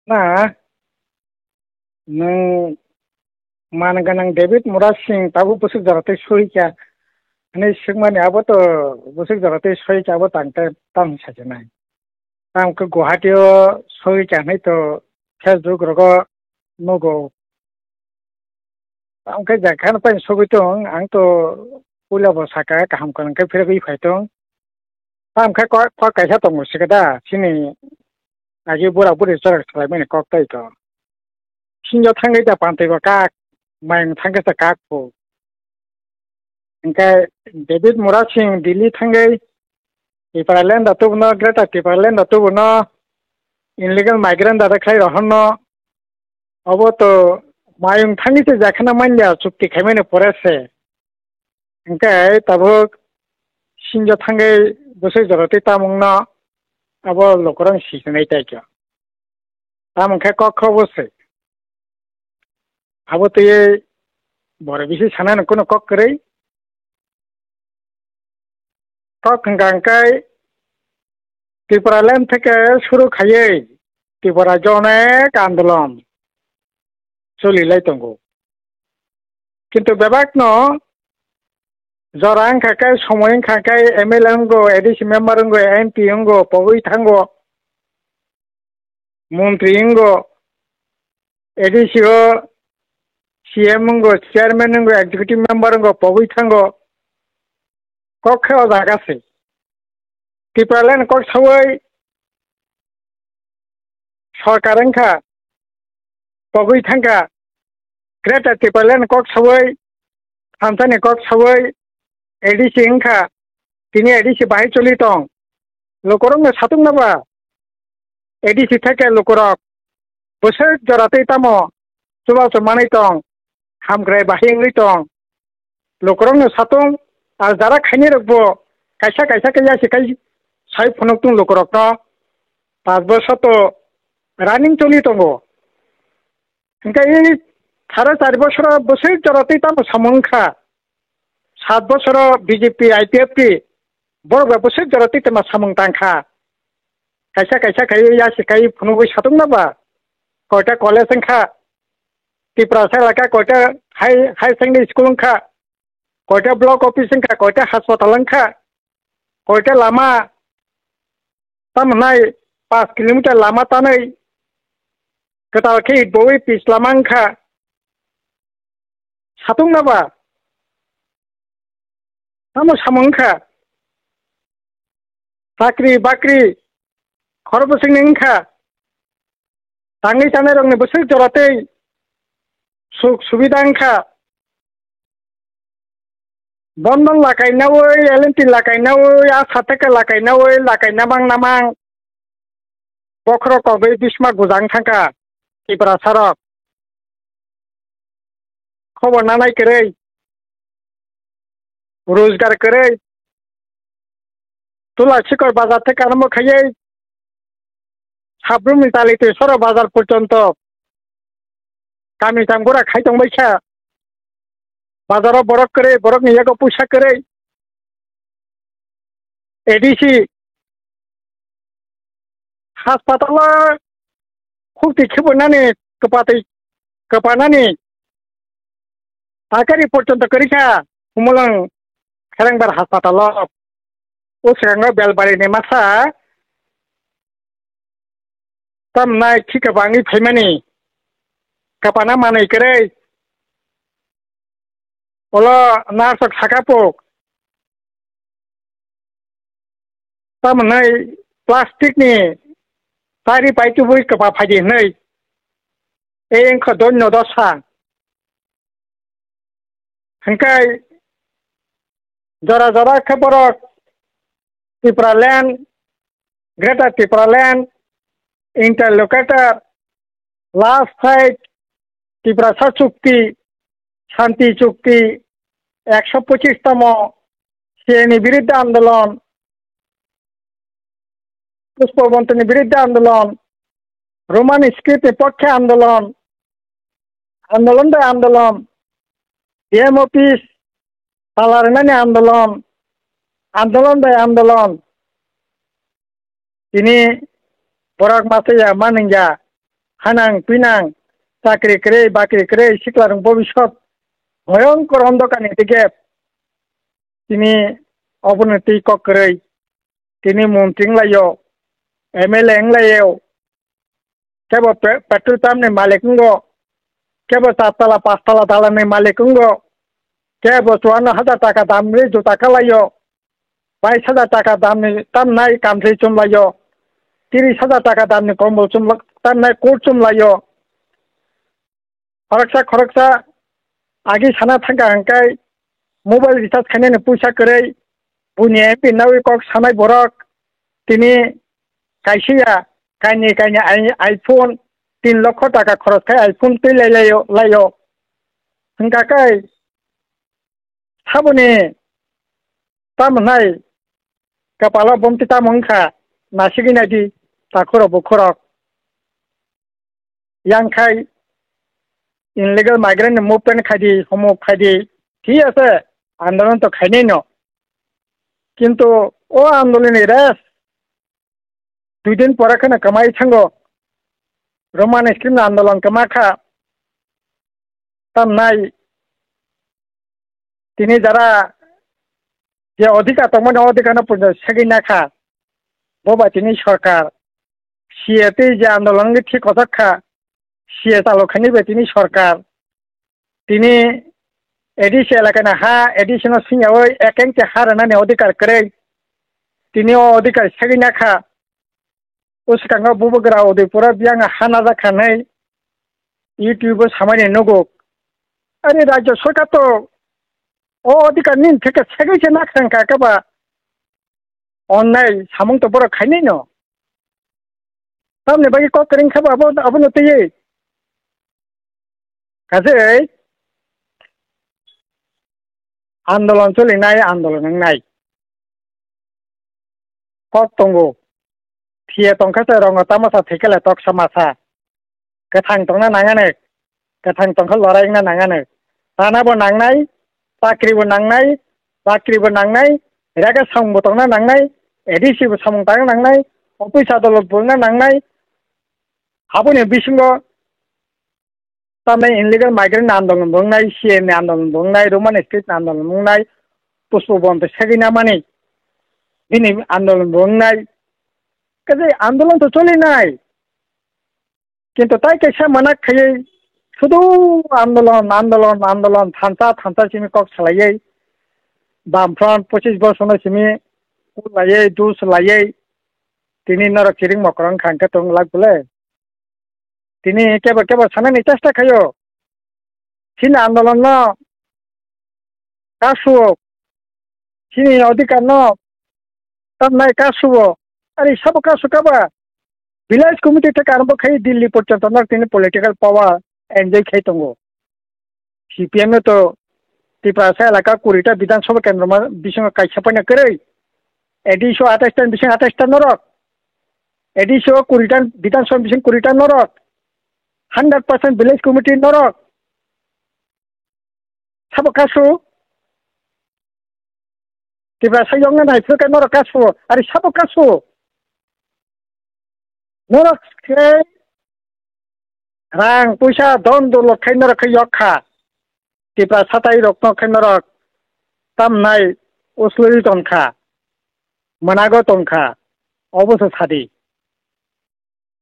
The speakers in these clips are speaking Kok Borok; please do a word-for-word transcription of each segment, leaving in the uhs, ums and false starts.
Na, nwng man gwnang David Murad Singh tabuk bwswk jora tei soi kha hwnwi swkmani, abo to bwswk jora tei soi kha, abo tang tei tamo sakhe nai. Tamo khe Guwahati o soi kha hwnwi to Facebook rogo nugo. Tamo khe jang khe ano paini sogwi tong, ang to puila bo saka kaham kwrwng khe phirogwi phai tong. Tamo khe kok, kok kaisa tongo se khe da, chini agi bura buri chwrak salaimani kok tai to. Sinjo thangwi da pantwi bo kak, mayung thangkhe sa kak phu. Hwnkhe David Murad Singh Delhi thangwi Tipraland da tubuno, Greater Tipraland da tubuno, illegal migrant da khlai rohorno, obo to mayung thangwi se jakhana manya chukti khaimani pore se. Hwnkhe tabuk sinjo thangwi bwswk jora tei tamungno abo lukurok sisinai tai khe. Tamung khe kok khe obo se. Abo twiwi boro bisi sanani kunu kok kwrwi. Kok hwnkha hwnkhe Tipraland theke suru khaiwi Tripura je onek andolon choli lai tongo. Kintu bebak no jora wngkha khe, somoi wngkha khe M L A wngo, A D C member wngo, M P wngo, pogwi thango, montri wngo, A D C o C M wngo, chairman wngo, executive member wngo, pogwi thango. Kok khe o jaga se. Tipraland kok sawi sorkar wngkha, pogwi thangkha. Greater Tipraland kok sawi, thansa ni kok sawi, A D C wngkha, tini A D C bahai choli tong. Lukurok no satung na ba? A D C theke lukurok bwswk jora tei tamo chubachu manwi tong, hamkrai bahai wngwi tong. Lukurokno satung, ar jara khainai rokbo kaisa kaisa khe yasi kai sai phunuk tung lukurokno, pas bosor to running choli tongo. Hwnkhe i tharo chari bosoro bwswk jora tei tamo samung wngkha, sat bosoro B J P, I P F T borok bai bwswk jora tei tamo samung tangkha. Kaisa kaisa khai yasi kai phunugwi satung na ba? Koita college wngkha, Tiprasa elaka koita high, high secondary school wngkha, koita block office wngkha, koita haspatal wngkha, koita lama tamo nai paanch kilometer lama tanwi kwtal khe itbowi pis lama wngkha. Satung na ba? Tamo samung wngkha? Chakri bakri khoro bwswkni wngkha? Tangwi chanai rokni bwswk jora tei suk subida wngkha? Bondon lakai nawi, L N T lakai nawi, Asateke lakai nawi, lakai namang namang. Bokhorok kogwi bisma gujang thangkha Tiprasa rok. Khobor nanai kwrwi, rojgar kwrwi, Tula Sikor bazar theke arombo khaiwi Sabrumni Talitwi Soro bazar porjonto kami chang bura khai tongbaikha. Bazaro borok kwrwi, borokni yago puisa kwrwi. A D C haspatalo khukti khibo nani kwpatwi kwpanani takari porjonto kwrwi kha Humulwng Kherengbar haspatalo. O swkango Belbarini masa tamnai khika bangwi phaimani kwpana manwi kwrwi. Ulo nurse rok saka puk. Tamo hwnwi plastic ni tari pai tubui kwpa phaidi hwnwi. E wngkha doino dosa. Hwnkhe jora jora khe borok Tipraland, Greater Tipraland, Interlocutor, Last Fight, Tiprasa Chukti, Shanti Chukti, ekso pochis tomo, C A A ni biruddhe andolon, Pushpa Bantoni biruddhe andolon, Roman script ni pokkhe andolon, andolon bai andolon, D M office tala rwnani andolon, andolon bai andolon. Tini borok masa ya manung ya, hanang pinang, chakri kwrwi, bakri kwrwi, siklarok bobiswt bhoyongkor ondhokar ni dige tini obono twi kok kwrwi, tini montri wnglaio, M L A wnglaio, kebo pe-, petrol pump ni malik wngo, kebo char tala, panch tala dalan ni malik wngo, kebo chuanno hajar taka dam ni juta kalaio, bais hajar taka dam ni tamnai kanthwi chumlaio, tris hajar taka dam ni kombol chumla-, tamnai coat chumlaio. Khoroksa khoroksa agi sana thangkha hwnkhe mobile recharge khainani puisa kwrwi, buini M P nawi kok sanai borok tini kaisa ya kainwi kainwi i-, iPhone tin lokho taka khoros khai iPhone twi lai laio, laio. Hwnkha khe saboni tamo hnai kapalo bomti tamo wngkha nasigwi naidi takhurok bukhurok. Yang khai illegal migrant ni movement khai di, homo khai di, thik ase, andolon to khainai no. Kintu o andolon ni rest dui din pore kheno kwmai thango. Roman script ni andolon kwma kha. Tamnai tini jara je odhikar tongmani odhikar no punjo segwi nakha. Bo bai tini sorkar C A twi je andolon wngwi thik kochok kha, C A chalo khaini bai tini sorkar. Tini A D C elakani ha, A D C no swngyawi ek engte ha rwnani odhikar kwrwi. Tini o odhikar segwi nakha. O swkango bubagra Udaipura biyang ha najak kha hinwi YouTube o samani nugo. Are rajyo sorkar to o odhikar nini theke segwi se nakha wngkha khe ba onnai samung to borok khainai no. Tamni bagwi kok kwrwng khe ba abo, abono twiwi. Kajei andolon cholinai, andolon wngnai. Kok tongo. Phiya tongkha se rongo tamasa thwikhe le toksa masa. Kwthang tongna nangani. Kwthang tongkha lorai wngna nangani. Rana bo nangnai, chakri bo nangnai, bakri bo nangnai, rega samung bo tongna nangnai, A D C bo samung tangna nangnai, office adolot bo wngna nangnai. Aboni bisingo tamni illegal migrant ni andolon bo wngnai, C A ni andolon bo wngnai, Roman script ni andolon bo wngnai, Pushpa Bonto segwi namani bini andolon bo wngnai. Kaje andolon to cholinai. Kintu tai kaisa manak khaiwi sudu andolon, andolon, andolon, thansa, thansa simi kok salaiwi Bamfront pochis bosorno simi kulaiwi, dus laiwi tini norok chiring mokrong khangkhe tong lak bole. Tini kebo kebo sanani chesta khaio. Chini andolon no kasu, chini odhikar no tamnai kasu. Ari sabo kasu kaba village committee theke arombo khai Delhi porjonto no tini political power enjoy khai tongo. C P M no to Tiprasa elaka kuri ta Bidhan Sabha kendro ma bisingo kaisa paina kwrwi. A D C o atais ta bising atais ta norok. A D C o kuri ta Bidhan Sabha bising kuri ta norok. Hundred percent village committee norok. Sabo kasu. Tiprasa yongna nai phuru khe norok kasu. Ari sabo kasu. Norok khe rang puisa don dolo khai norok khe yok kha. Tiprasa tai rok no khe norok tamnai uslui ton kha. Manago ton kha. Obo se sadi.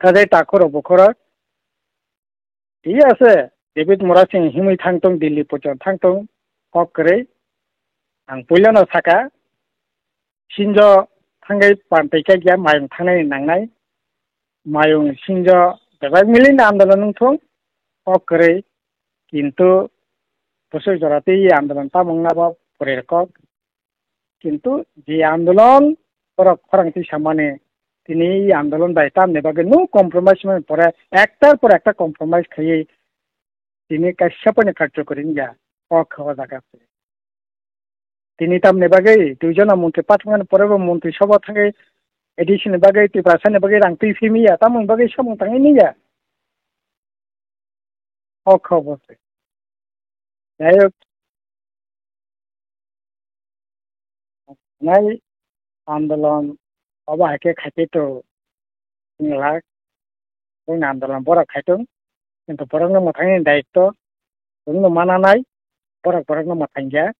Kajai takhurok bukhurok. Thik ase, David Murasing himwi thangtong, Delhi pochon thangtong, kok kwrwi. Ang puilano saka, sinjo thangwi pantwi kaiya mayung thangnani nangnai. Mayung sinjo bebak milini andolon wngthung, kok kwrwi. Kintu bwswk jora twi andolon tamo wngna bo pore kok. Kintu je andolon borok khorang twi samani, tini i andolon bai tamni bagwi no compromise mani pore, ektar por ekta compromise khaiwi tini kaisa pono karjokori wngya o kha o jaga se. Tini tamni bagwi duijona montri pathakmani pore bo montri sobo thangwi A D C ni bagwi Tiprasa ni bagwi rang twi phimiya, tamoni bagwi samung tangwi nungya. O kha o bo se. Jai hok, nai andolon obo hai khe khaite to wngla. bongni andolon borok khaitung. Kintu borokno mwthangni daitto, chwngno mananai, borok borokno mwthangya.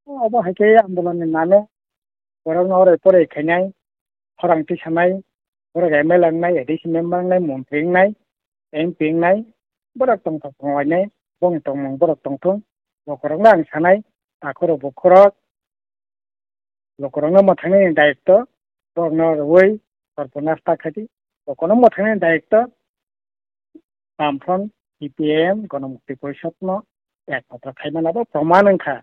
Obo hai khe andolonni nano borokno oroi poroi khainai, khorang tisanai, borok M L A wngnai, A D C member wngnai, montri wngnai, M P wngnai, borok tongthok tonglainai, bongni tongmung borok tongthung, bokorokno ang sanai, takhurok bukhurok, lokorokno mwthangnani daitto, borokno rwui, sorpo nasta khaidi, lokorokno mwthangnani daitto, Bamfront, C P I M, Ganamukti Porishodno ekmatra khaimani abo proman wngkha,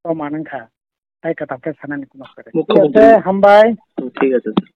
proman wngkha, tai kwtal khe sanani kuno kwrwi. Mukhyamantri. Thik ase, hambai. Hmm, thik ase, sir.